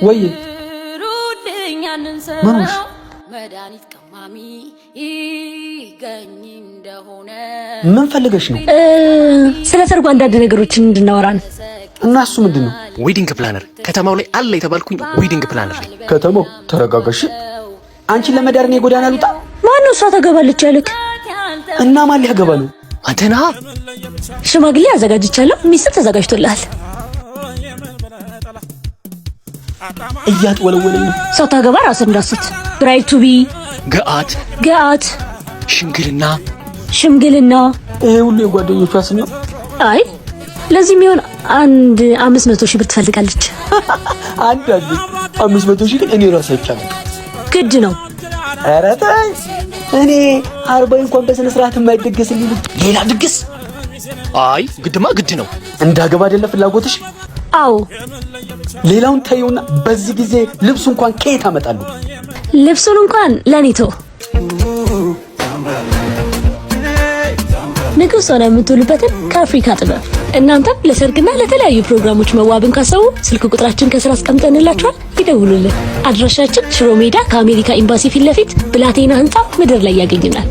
ወይ ጥሩልኝ ያንን ሰው። ምን ሆንሽ? መድኃኒት ቀማሚ ይገኝ እንደሆነ። ምን ፈልገሽ ነው? ስለ ሰርጉ አንዳንድ ነገሮችን እንድናወራ ነው። እና እሱ ምንድን ነው? Wedding planner፣ ከተማው ላይ አለ የተባልኩኝ wedding planner ነኝ። ከተማው ተረጋጋሽ። አንቺን ለመዳር እኔ ጎዳና ልውጣ? ማነው እሷ ታገባለች ያልክ? እና ማን ሊያገባ ነው? አንተ ነህ። ሽማግሌ አዘጋጅቻለሁ። ሚስትም ተዘጋጅቶልሃል። እያጥወለወለኝ ነው። ሳታገባ ራስን እንዳስት። Bride to be፣ ገአት፣ ገአት፣ ሽምግልና፣ ሽምግልና። ይሄ ሁሉ የጓደኞቿ ስም ነው። አይ፣ ለዚህ የሚሆን አንድ 500,000 ብር ትፈልጋለች። አንድ አለ 500,000 ግን እኔ ራሴ አይቻልም። ግድ ነው። ኧረ ተይ፣ እኔ 40 እንኳን በስነ ስርዓት የማይደገስልኝ ልጅ ሌላ ድግስ። አይ፣ ግድማ ግድ ነው። እንዳገባ አይደለ ፍላጎትሽ? አዎ። ሌላውን ተይውና በዚህ ጊዜ ልብሱ እንኳን ከየት አመጣለሁ? ልብሱን እንኳን ለኔ ተው። ንጉሥ ሆነ የምትውሉበትን ከአፍሪካ ጥበብ። እናንተም ለሰርግና ለተለያዩ ፕሮግራሞች መዋብን ካሰቡ ስልክ ቁጥራችን ከስር አስቀምጠንላችኋል፣ ይደውሉልን። አድራሻችን ሽሮ ሜዳ ከአሜሪካ ኤምባሲ ፊት ለፊት ብላቴና ህንፃ ምድር ላይ ያገኙናል።